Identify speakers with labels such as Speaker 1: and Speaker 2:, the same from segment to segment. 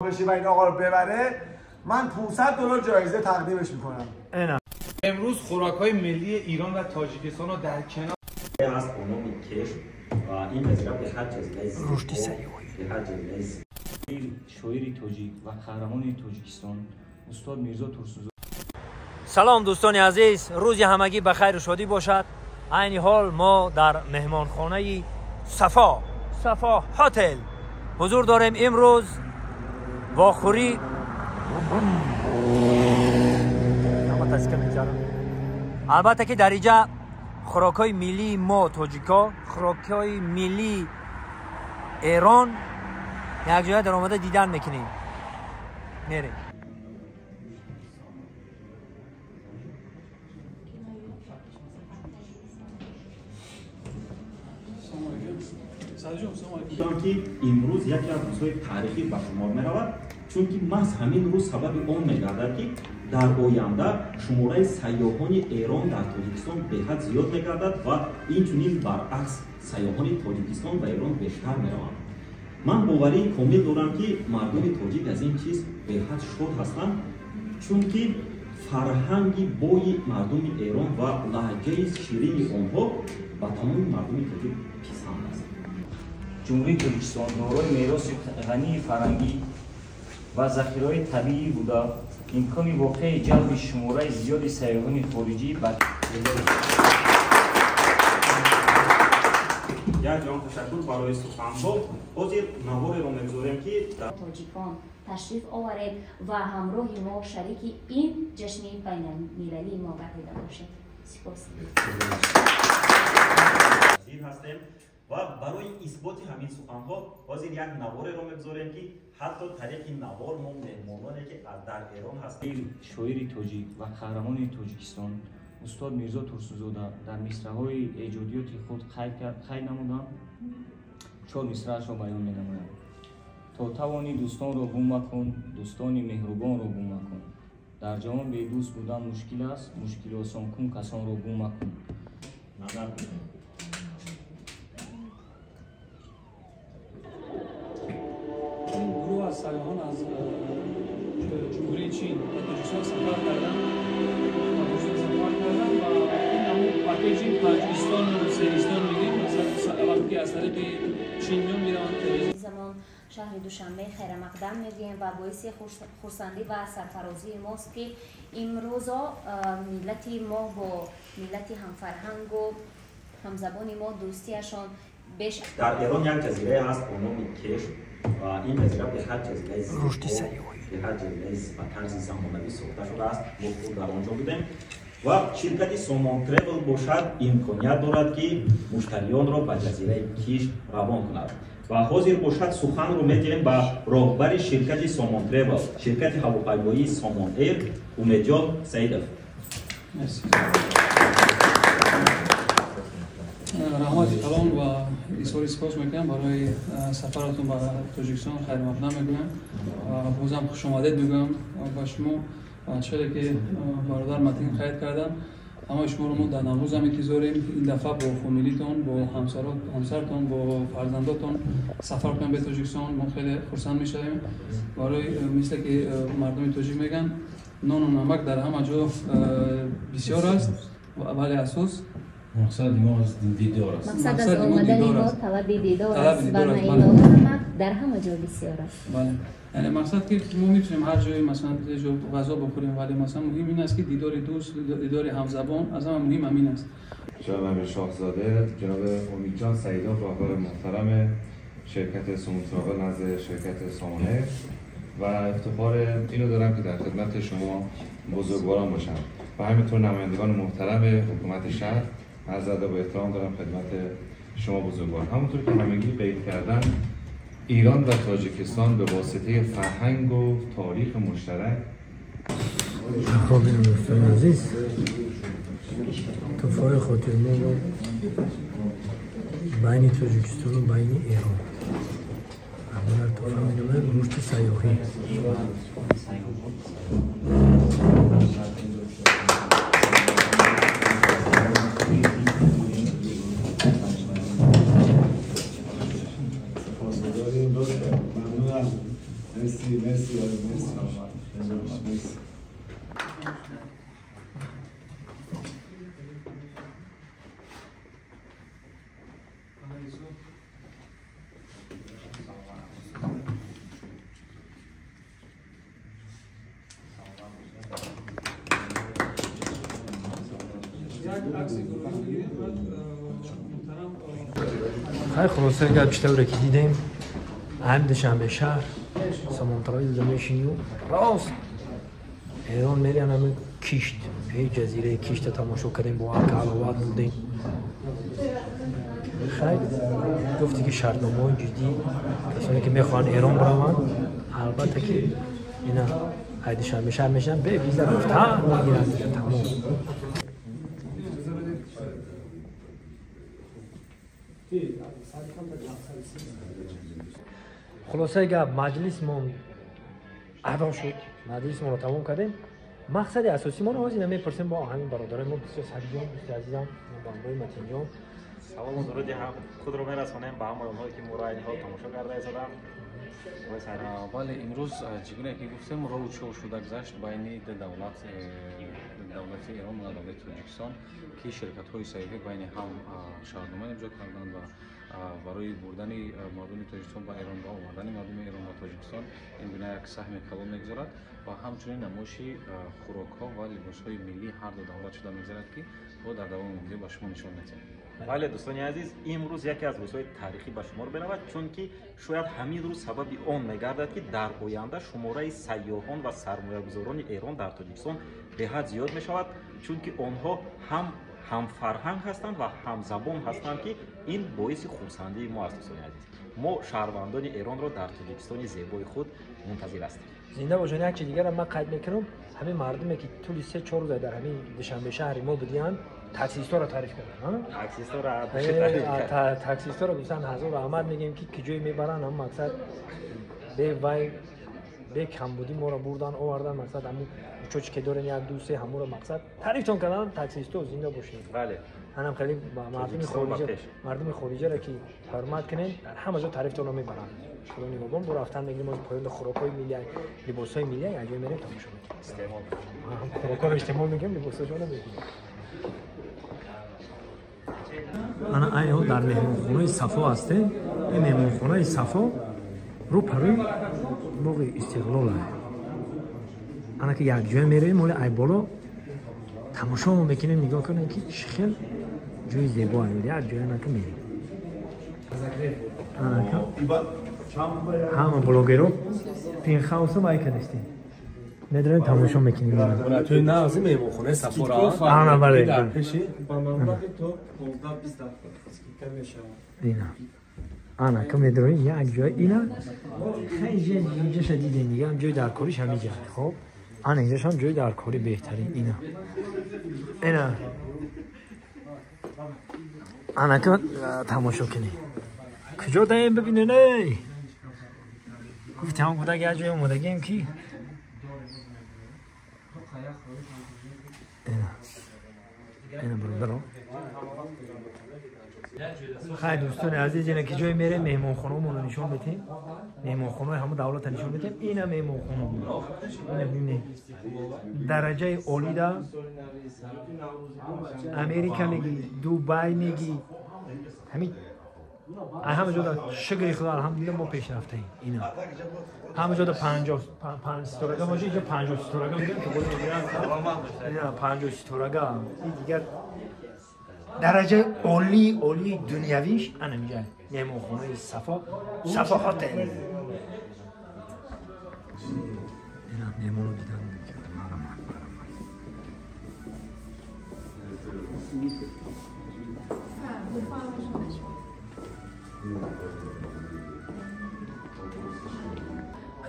Speaker 1: بشه و این آقا رو ببره، من $500 جایزه تقدیمش میکنم.
Speaker 2: امروز خوراک‌های ملی ایران و تاجیکستان رو در کنار
Speaker 3: از نام کش و این مزرعه به هر جزیره
Speaker 4: رشد سیاحی
Speaker 3: به هر جزیره.
Speaker 5: شاعر тоҷик ва қаҳрамони Тоҷикистон устод Мирзо Турсунзода.
Speaker 4: Салом дӯстони азиз, рӯзи ҳамагӣ ба хайру шодӣ бошад. Айни ҳол мо дар меҳмонхонаи Сафо, Сафо Хотел ҳузур дорем. Имрӯз вохӯрӣ албатта ки дар инҷа хӯрокҳои миллии мо тоҷикҳо, хӯрокҳои миллии Эрон якҷоя даромада дидан мекунем. Мерем.
Speaker 3: Ки имрӯз яке аз рӯзҳои таърихӣ ба шумор меравад, чунки маҳз ҳамин рӯз сабаби он мегардад, ки дар оянда шумораи сайёҳони Эрон дар Тоҷикистон беҳад зиёд мегардад ва инчунин баръакс сайёҳони Тоҷикистон ба Эрон бештар мераванд. Ман боварии комил дорам, ки мардуми тоҷик аз ин чиз беҳад шод ҳастанд, чунки фарҳанги бои мардуми Эрон ва лаҳҷаи ширини онҳо ба тамоми мардуми тоҷик писанд аст.
Speaker 5: Ҷумҳурии Тоҷикистон дорои мероси ғании фарҳангӣ ва захираҳои табиӣ буда, имкони воқеи ҷалби шумораи зиёди сайёҳони хориҷӣ ба
Speaker 3: як ҷаҳон ташаккур барои суханҳо. Ҳозир навореро мегузорем, ки
Speaker 6: тоҷикон ташриф оваред ва ҳамроҳи мо шарики ин ҷашни байналмилалии мо гардида бошед. Сипос.
Speaker 3: Ҳастем ва барои исботи ҳамин суханҳо ҳозир як навореро мегузорем, ки ҳатто тариқи навор мо меҳмононе, ки аз дар Эрон ҳастанд.
Speaker 5: Шоири тоҷик ва қаҳрамони Тоҷикистон устод Мирзо Турсунзода дар мисраҳои эҷодиёти худ қайд намуданд. Чор мисраашро баён менамоям. То тавонӣ дӯстонро гум макун, дӯстони меҳрубонро гум макун. Дар ҷаҳон бедӯст будан мушкил аст, мушкил осон кун, касонро гум макун.
Speaker 3: Назар кунем.
Speaker 7: Ин гурӯҳ аз сайёҳон аз Ҷумҳурии Чин ба Тоҷикистон сафар карданд ва ин ҳамон пакеҷи панҷистону сеистон мегӯем, вақте ки аз тариқи Чин меон мераванд.
Speaker 6: Замон шаҳри Душанбе хайрамақдам мегӯем ва боиси хурсандӣ ва сарфарозии мост, ки имрӯзо миллати мо бо миллати ҳамфарҳангу ҳамзабони мо дӯстиашон беш.
Speaker 3: Дар Эрон як ҷазирае ҳаст бо номи Кеш ва ин ҷазира беҳад ҷазираи
Speaker 4: рушди сайёҳӣ,
Speaker 3: беҳад ҷазираи ба тарзи замонавӣ сохта шудааст. Мо худ дар он ҷо будем ва ширкати Сомон Тревел бошад имконият дорад, ки муштариёнро ба ҷазираи Киш равон кунад. Ва ҳозир бошад суханро медиҳем ба роҳбари ширкати Сомон Тревел, ширкати ҳавопаймоии Сомон Эйр, Умедҷон Саидов.
Speaker 7: Раҳмати калон ва изҳори сипос мекунам барои сафаратон ба Тоҷикистон. Хайрмақдам мегӯям, бозам хушомадед мегӯям ба шумо. Чизе ки бародар Матин қайд кардам, ҳамаи шуморо мо дар Наврӯз ҳам интизорем. Ин дафъа бо фомилитон, бо ҳамсартон, бо фарзандотон сафар кунем ба Тоҷикистон. Мо хеле хурсанд мешавем. Барои мисле ки мардуми тоҷик мегӯянд, нону намак дар ҳама ҷо бисёр аст, вале асос
Speaker 2: мақсади мо аз дидор аст.
Speaker 6: Мақсад аз омадани мо талаби дидор аст ва нону намак дар ҳама ҷо бисёр аст.
Speaker 7: Бале, яъне мақсад ки мо метавонем ҳар ҷое, масалан ҷо ғазо бихӯрем, вале масалан муҳим ин аст, ки дидори дӯст, дидори ҳамзабон аз ҳама муҳим ҳамин аст.
Speaker 8: جناب امیر شاهزاده، جناب امیدجان سعیدوف، راهبر محترم شرکت سومون تراول نزد شرکت سامان ایر، و افتخار اینو دارم که در خدمت شما بزرگواران باشم و همینطور نمایندگان محترم حکومت شهر. عرض ادب و احترام دارم خدمت شما بزرگوار. همونطور که همگی قید کردن، ایران و تاجیکستان به واسطه فرهنگ و تاریخ مشترک.
Speaker 4: خب دوستان عزیز، تحفه‌های خاطر ما بین تاجیکستان و بین ایران همون تحفه می‌نامه رشد سیاحی.
Speaker 1: سپاسگزاریم. ممنونم. مرسی. مرسی مرسی. مرسی.
Speaker 4: خیلی خلاصه گپ چطوره که دیدیم هم دوشنبه شهر سامان تراول میشینی و راست ایران میریم همه کیشت به جزیره کیشت تماشا کردیم با علاوات بودیم. خیلی گفتی که شرطنامه جدی کسانی که میخوان ایران بروند البته که اینا دوشنبه شهر میشن به ویزا رفتن میگیرن تمام. خلاصه گپ مجلس ما اداشد، مجلس ما رو تمام کردیم. مقصد اساسی ما رو حاضر نمیپرسیم با همین برادرای ما بسیار سعید جان، دوست عزیزم، با همراه متین جان.
Speaker 3: سلام و درود هم خود رو میرسانیم به همه آنهایی که ما را این حال تماشا کرده ایستادند.
Speaker 8: بله امروز چگونه که گفتیم road show شده گذشت بین دو دولت، دولت ایران و دولت تاجیکستان که شرکت های سیاحی بین هم شهرنامه امضا کردند و برای بردن مردم تاجیکستان به ایران و آوردن مردم ایران به تاجیکستان این گونه یک سهم کلان میگذارد و همچنین نمایش خوراک ها و لباس های ملی هر دو دولت شده میگذارد که با در دوام ویدیو به شما نشان میدیم.
Speaker 3: بله دوستان عزیز، امروز یکی از روزهای تاریخی به شمار برود، چون که شاید همین روز سبب آن میگردد که در آینده شماره سیاحان و سرمایه‌گذاران ایران در تاجیکستان به حد زیاد میشود، چون که آنها هم فرهنگ هستند و هم زبان هستند که این باعث خرسندی ما است. دوستان عزیز، ما شهروندان ایران را در تاجیکستان زیبای خود منتظر هستیم.
Speaker 4: زنده باشین. یک چیز دیگر من قید میکنم، همین مردمی که طول 3-4 روز در همین دوشنبه شهر ما بودن تاکسیستا را تعریف کردن.
Speaker 3: تاکسیستا را
Speaker 4: تاکسیستا را گفتن هزار رحمت میگیم که کجای میبرن، هم مقصد به وای به کمبودی ما را بردن آوردن، مقصد همون چوچ که دارن 1 2 3 همون را مقصد تعریفتون کردن. تاکسیستا زنده باشین.
Speaker 3: بله
Speaker 4: منم خیلی مردم خارجی را که حرمت کنین در همه جا تعریفتون رو میبرن. خدا نگهبان. برو رفتن میگیم از پایین خوراک‌های ملی، لباس‌های ملی اجای میریم تماشا میکنیم.
Speaker 3: استعمال
Speaker 4: خوراک‌ها رو استعمال میکنیم، لباساشون رو میبینیم. انا ایو در مهمانخانه صفا هستیم. این مهمانخانه صفا رو پروی باغ استقلال است. انا که یک جای میریم ولی ای بالا تماشا میکنیم، نگاه کنیم که چه خیلی جای زیبا است. یک جای انا که میریم انا که همه بلاگرو پینخاوس ما کردیم نداریم تماشا میکنیم.
Speaker 1: توی نه از مهمانخانه صفا را
Speaker 4: آره بله
Speaker 1: در پیشی با مبلغ تو 15 20 دقیقه скидка میشه.
Speaker 4: اینا انا که میدونی یک جای اینا خیلی اینجا شدیده دیگه، هم جای درکاریش همینجا. خب انا اینجاش هم جای درکاری بهترین. اینا اینا انا که تماشا کنی کجا داریم ببینه. نه گفتم هم گفت اگه جای اومدگیم که اینا برادرم. خیلی دوستان عزیز، اینا که جای میره مهمانخانه‌مون رو نشون بدیم، مهمانخانه همون دولت نشون بدیم. اینا مهمانخانه اینا ببینید درجه عالی دا امریکا میگی، دوبای میگی، همین همه جا دا شکر خدا الحمدلله ما پیش رفته ایم. اینا همه جا دا 55 ستاره باشه، اینجا 50 ستاره میگن که خود میگن 50 ستاره. این دیگر درجه عالی عالی دنیویش انا میگه مهمانخانه صفا، صفا هتل. اینا مهمانو دیدن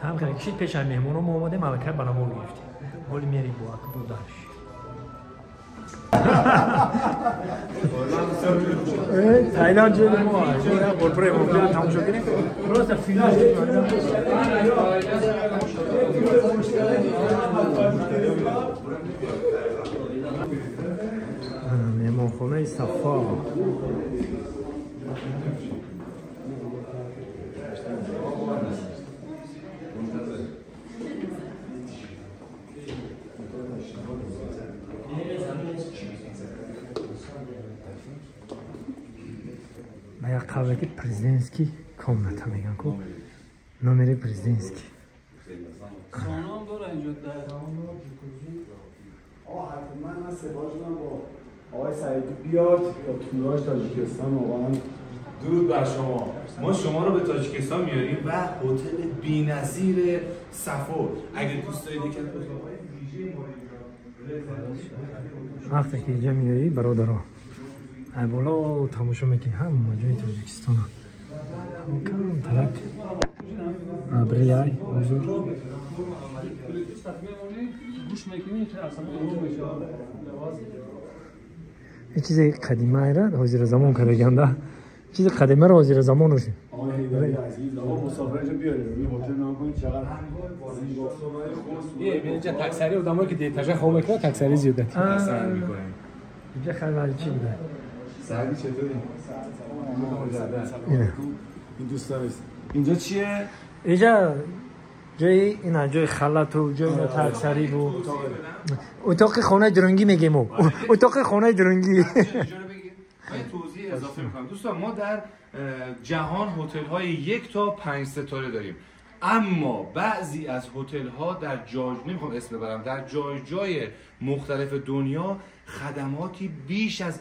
Speaker 4: هم که کشید پیش از مهمون ما اومدیم ملکه بنامو گرفتیم. حالی میریم با اکبر دارش. تایلند جلو ما قربره ما تماشا کنیم. راست فیلم مهمانخانه صفا. қавле ки президентский комната меган ку номери президентский.
Speaker 7: Сонам дора инҷо дар
Speaker 1: آقا حتما من سپاس دارم با آقای سعیدی بیاد با توراژ تاجیکستان. واقعا
Speaker 2: درود بر شما. ما شما رو به تاجیکستان میاریم و هتل بی‌نظیر صفو. اگه دوست دارید یکی از اتاق‌های ویژه ما اینجا
Speaker 4: وقتی که اینجا میایی برادرها بالا تماشا میکنی همه جای تاجیکستان کم ترک ابریای حضور یه چیز قدیمه را حاضر زمان کردگنده چیز قدیمه را حاضر زمان روشه.
Speaker 1: آقای حیدری عزیز آقا مسافر اینجا بیارید این هتل نام کنید چقدر
Speaker 9: اینجا تکسری آدمایی که دیتاژه خواب میکنن تکسری زیاده
Speaker 8: اصلا میکنه.
Speaker 4: اینجا خیلی چی بوده؟
Speaker 8: سعدی چطوری؟
Speaker 1: این دوستان است. اینجا چیه؟
Speaker 4: اینجا جای این جای خلط و جای تکسری بود. اتاق خانه درنگی میگیم او. اتاق خانه درنگی.
Speaker 2: من توضیح اضافه میکنم دوستان. ما در جهان هتل های 1 تا 5 ستاره داریم، اما بعضی از هتل ها در جای نمیخوام اسم ببرم در جای جای مختلف دنیا خدماتی بیش از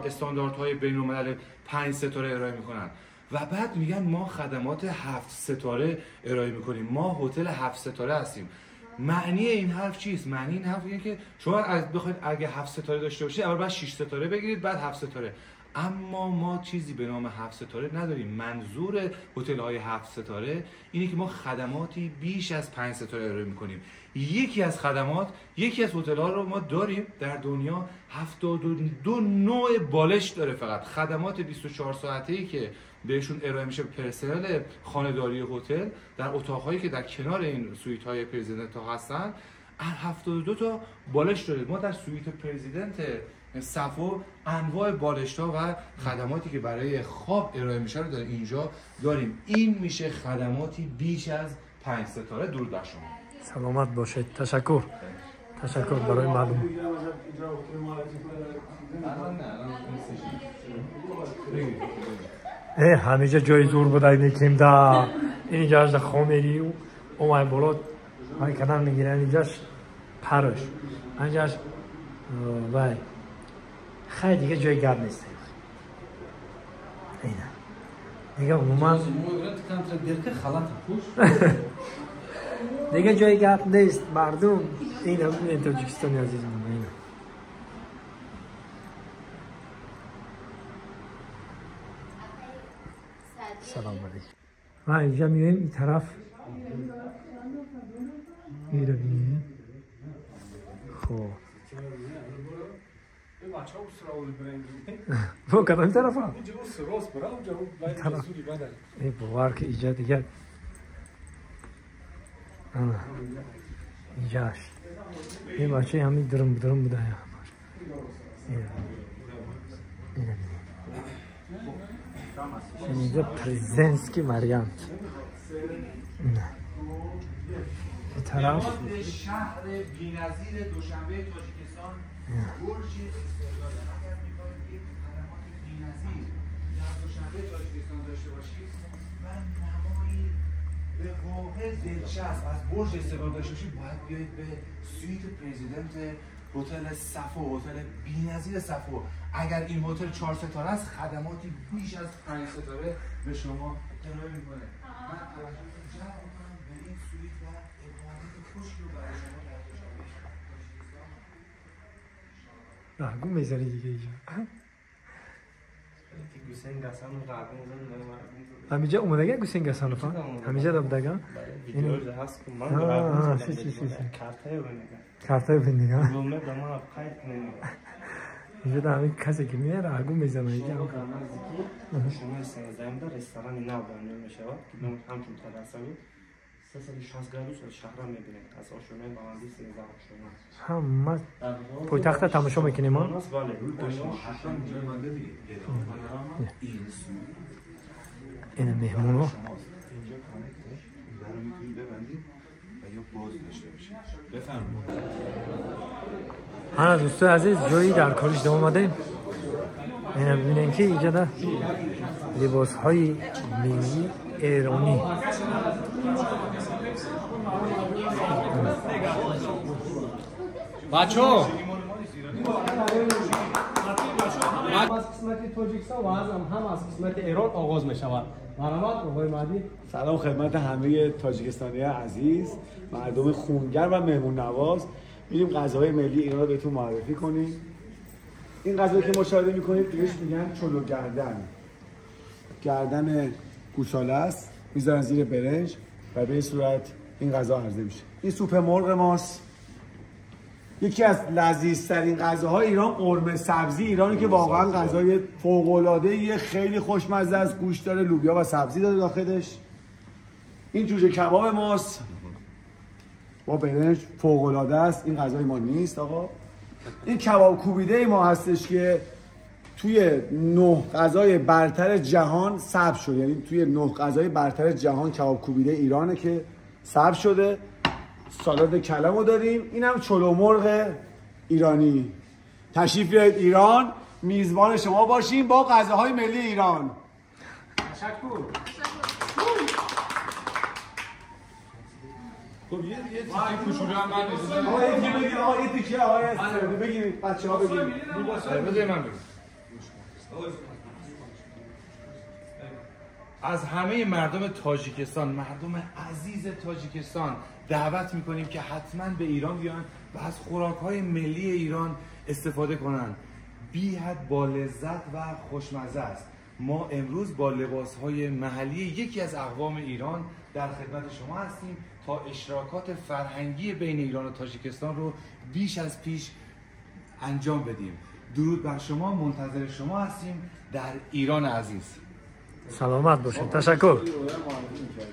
Speaker 2: استانداردهای بین الملل 5 ستاره ارائه میکنن و بعد میگن ما خدمات 7 ستاره ارائه میکنیم، ما هتل 7 ستاره هستیم. معنی این حرف چیست؟ معنی این حرف اینه که شما از بخواید اگه 7 ستاره داشته باشید اول باید 6 ستاره بگیرید بعد 7 ستاره. اما ما چیزی به نام 7 ستاره نداریم. منظور هتل‌های 7 ستاره اینه که ما خدماتی بیش از 5 ستاره ارائه می‌کنیم. یکی از خدمات، یکی از هتل‌ها رو ما داریم در دنیا 72 نوع بالش داره. فقط خدمات 24 ساعته‌ای که بهشون ارائه میشه پرسنل خانه‌داری هتل در اتاق‌هایی که در کنار این سویت‌های president ها هستن 72 تا بالش داره. ما در سویت president صفو انواع بالشت‌ها و خدماتی که برای خواب ارائه میشه رو در اینجا داریم. این میشه خدماتی بیش از 5 ستاره. درود بر شما.
Speaker 4: سلامت باشید. تشکر. تشکر برای معلوم. همیشه جای زور بوده میکیم دا اینجا از خامری و اومای بالا های کدام میگیرن اینجاش پرش اینجاش وای خیلی دیگه جای گرم نیست. اینا دیگه عموما دیگه جای گرم نیست مردم. این هم تاجیکستان عزیزمون. اینا سلام علیکم. و اینجا میایم این طرف میرویم. خب با کدام طرف ها؟ ای باور که اینجا دیگه اینجاش این بچه همین درم درم بوده. اینه اینجا پرزنسکی وریانت. نه این طرف
Speaker 2: شهر بی‌نظیر دوشنبه تاجیکستان برج استقلال. اگر می‌خواید یک خدمات بی‌نظیر در دوشنبه تاجیکستان داشته باشید و نمایی به واقع دلچسب از برج استقلال داشته باشید، باید بیایید به سویت president هتل صفو، هتل بی‌نظیر صفو. اگر این هتل 4 ستاره است، خدماتی بیش از 5 ستاره به شما ارائه می‌کنه. من توجهتون جلب می‌کنم به این سویت و اقامت خوشی رو برای شما در دوشنبه تاجیکستان.
Speaker 4: گم می‌ذاری دیگه اینجا. همیشه اومدگی گوسین گسانو فا همیشه رفتگی
Speaker 5: ویدیو هست که من رفتم کارتای
Speaker 4: کارتای بندگی
Speaker 5: گومه دما قید کنیم
Speaker 4: اینجا همین کسی که میاره اگو میزنه اینجا
Speaker 5: شما 13 در رستوران نو بنا میشود که همچون ترسوی 360 گرد شهر را میبینید از آشیانه بلندی 13 آشیانه
Speaker 4: هم ما پایتخت تماشا میکنیم ما این مهمونو
Speaker 8: اینجا رو میتونید ببندید و یا باز داشته باشید. بفرمایید.
Speaker 4: ها دوستان عزیز جایی در کارش دوام آمدیم. اینا ببینین که اینجا لباس های ملی ایرانی.
Speaker 2: بچه‌ها
Speaker 9: از قسمت تاجیکستان و هم از قسمت ایران آغاز می شود. مرحبا آقای مهدی.
Speaker 1: سلام خدمت همه تاجیکستانی عزیز، مردم خونگرم و مهمون نواز. میریم غذاهای ملی ایران رو بهتون معرفی کنیم. این غذایی که مشاهده میکنید بهش میگن چلو گردن. گردن گوساله است، میذارن زیر برنج و به این صورت این غذا عرضه میشه. این سوپ مرغ ماست. یکی از لذیذترین غذاهای ایران قرمه سبزی ایرانی که واقعا غذای فوق‌العاده‌ایه، خیلی خوشمزه است، گوشت داره، لوبیا و سبزی داره داخلش. این جوجه کباب ماست با برنج، فوق‌العاده است. این غذای ما نیست آقا. این کباب کوبیده ما هستش که توی 9 غذای برتر جهان ثبت شده، یعنی توی 9 غذای برتر جهان کباب کوبیده ایرانه که ثبت شده. سالاد کلمو داریم. اینم چلو مرغ ایرانی. تشریف بیارید ایران، میزبان شما باشیم با غذاهای ملی ایران.
Speaker 9: تشکر.
Speaker 2: خب یه تیکه کوچولو هم من اجازه
Speaker 1: آقا یکی بگیر، آقا یه تیکه آقای بگیرید، بچه‌ها بگیرید.
Speaker 2: بذار من بگم. از همه مردم تاجیکستان، مردم عزیز تاجیکستان دعوت میکنیم که حتما به ایران بیان و از خوراک‌های ملی ایران استفاده کنن. بی حد با لذت و خوشمزه است. ما امروز با لباس‌های محلی یکی از اقوام ایران در خدمت شما هستیم تا اشتراکات فرهنگی بین ایران و تاجیکستان رو بیش از پیش انجام بدیم. درود بر شما، منتظر شما هستیم در ایران عزیز.
Speaker 4: سلامت باشید. تشکر.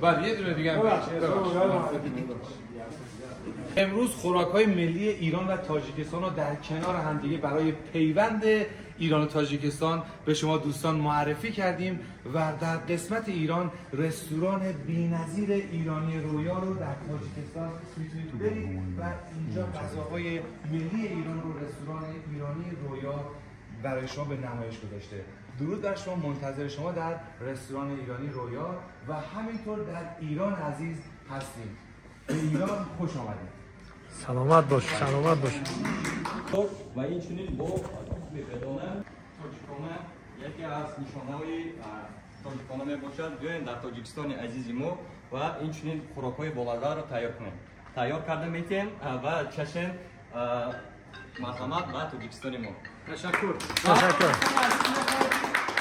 Speaker 2: بعد یه دونه دیگه هم امروز خوراک‌های ملی ایران و تاجیکستان رو در کنار همدیگه برای پیوند ایران و تاجیکستان به شما دوستان معرفی کردیم و در قسمت ایران رستوران بی‌نظیر ایرانی رویا رو در تاجیکستان میتونید برید و اینجا غذاهای ملی ایران رو رستوران ایرانی رویا برای شما به نمایش گذاشته. درود بر شما، منتظر شما در رستوران ایرانی رویا و همینطور در ایران عزیز هستیم. به ایران خوش آمدید.
Speaker 4: سلامت باش، سلامت باش.
Speaker 3: و این چنین با بدانه تاجیکانه یکی از نشانه‌های تاجیکانه میباشد. بیاین در تاجیکستان عزیز ما و این چنین خوراک‌های بالغ را تیار کنیم. تیار کرده میتیم و چشم مرحمت به تاجیکستان ما.
Speaker 9: تشکر.
Speaker 4: تشکر.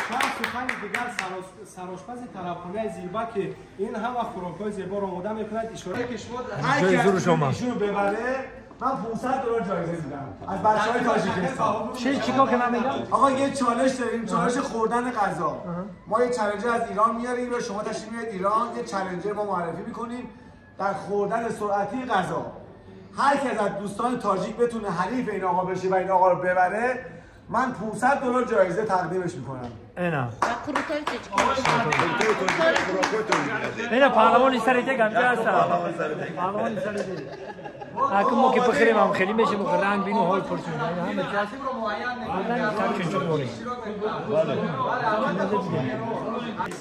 Speaker 9: چند سخن دیگر سرآشپز طرفخانه زیبا که این همه خوراک‌های زیبا را آماده می‌کند اشاره که شما
Speaker 1: هر کی ایشونو ببره من $500 جایزه میدم از بچه‌های تاجیکستان.
Speaker 4: چیکار کنم میگم؟
Speaker 1: آقا یه چالش داریم، چالش خوردن غذا. ما یه چالش از ایران میاریم و شما تشریف میارید ایران، یه چالش ما معرفی می‌کنیم در خوردن سرعتی غذا. هر کی از دوستان تاجیک بتونه حریف این آقا بشه و این آقا رو ببره، من $500 جایزه تقدیمش میکنم.
Speaker 4: اینا اینا پهلوانی سری دیگه هم هست. پهلوانی سری دیگه. اگه ما که بخریم هم خیلی میشه مخ رنگ بینو حال پرسون. همه چیز رو معین نمی‌کنیم.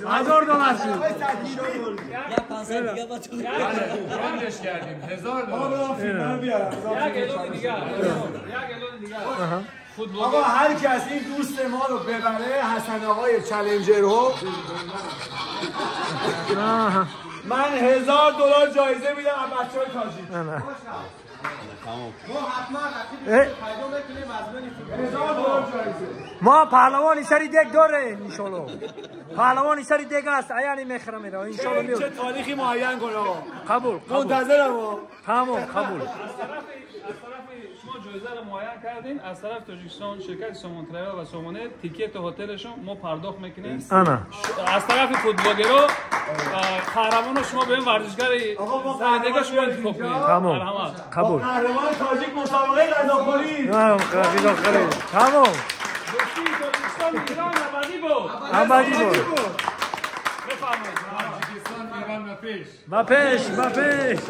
Speaker 4: $1000 شد.
Speaker 5: 500 دیگه با تو.
Speaker 2: رندش کردیم $1000.
Speaker 7: یک دیگه. یک دیگه.
Speaker 1: آقا هر کس این دوست ما رو ببره، حسن آقای چالنجر رو، من $1000 جایزه میدم از بچه‌های تاجیک.
Speaker 9: ما حتما رقیب پیدا می‌کنیم از بین $1000 جایزه.
Speaker 4: ما پهلوانی سری دیگ داره انشالله. پهلوانی سری دیگ است، عیانی میخرم اینا انشالله میاد.
Speaker 1: چه تاریخی معین کن آقا.
Speaker 4: قبول.
Speaker 1: منتظرم.
Speaker 4: تمام قبول.
Speaker 7: شما جایزه رو معین کردین، از طرف تاجیکستان شرکت سامان تراول و سامانه ticket هتلشون ما پرداخت میکنیم. از طرف فوتبالگرا قهرمان شما به این ورزشگر زندگی شما انتخاب کنید.
Speaker 4: تمام قبول.
Speaker 1: قهرمان تاجیک مسابقه غذاخوری.
Speaker 4: غذاخوری. تمام.
Speaker 7: دوستی تاجیکستان ایران ابدی بود.
Speaker 4: ابدی بود.
Speaker 7: بفرمایید.
Speaker 2: تاجیکستان ایران و پیش.
Speaker 4: و پیش و پیش.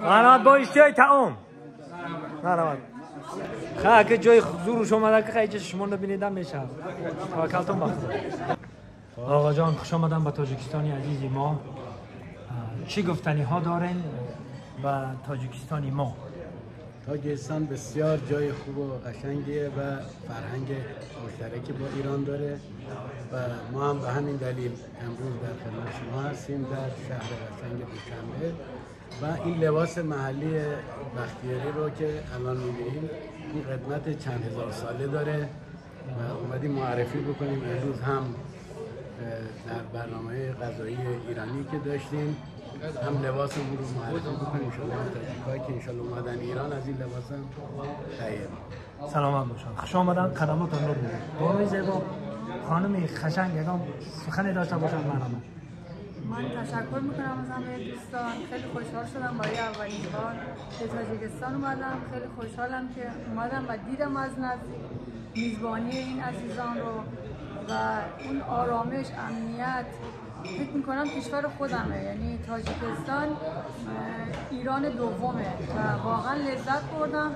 Speaker 4: مرحبا با اشتهای تعام. مرحبا. ха ки ҷои зуруш омада ки хай шумо набинидам мешавад. Таваккалтон ба Худо. Оға ҷон, хуш омадан ба Тоҷикистони азизи мо. Чӣ гуфтаниҳо дорен ба Тоҷикистони мо?
Speaker 10: تاجیکستان بسیار جای خوب و قشنگیه و فرهنگ مشترکی با ایران داره و ما هم به همین دلیل امروز در خدمت شما هستیم در شهر قشنگ دوشنبه و این لباس محلی بختیاری رو که الان می‌بینیم این قدمت چند هزار ساله داره و اومدیم معرفی بکنیم. امروز هم در برنامه غذایی ایرانی که داشتیم هم لباسمون رو معرفی بکنیم انشالله تاجیکایی که انشالله اومدن ایران از این لباس هم تهیه.
Speaker 4: سلامت باشن، خوش آمدن، خدماتتان رو بودید. بانوی زیبا، خانم خشنگ، یکم سخنی داشته باشن.
Speaker 11: من تشکر میکنم از همه دوستان. خیلی خوشحال شدم برای اولین بار به تاجیکستان اومدم. خیلی خوشحالم که اومدم و دیدم از نزدیک میزبانی این عزیزان رو و اون آرامش، امنیت. فکر میکنم کشور خودمه، یعنی تاجیکستان ایران دومه و واقعا لذت بردم.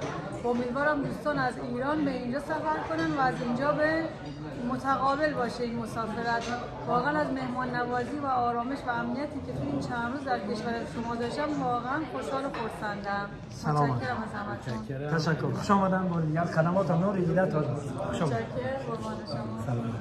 Speaker 11: امیدوارم دوستان از ایران به اینجا سفر کنن و از اینجا به متقابل باشه این مسافرت. واقعا از مهمان نوازی و آرامش و امنیتی که تو این چند روز در کشور شما داشتم واقعا خوشحال و خرسندم. متشکرم از همتون.
Speaker 4: تشکر. خوش آمدن با دیگر خدمات نور دیده تاجیکستان.
Speaker 11: متشکرم، قربان شما.
Speaker 4: سلام.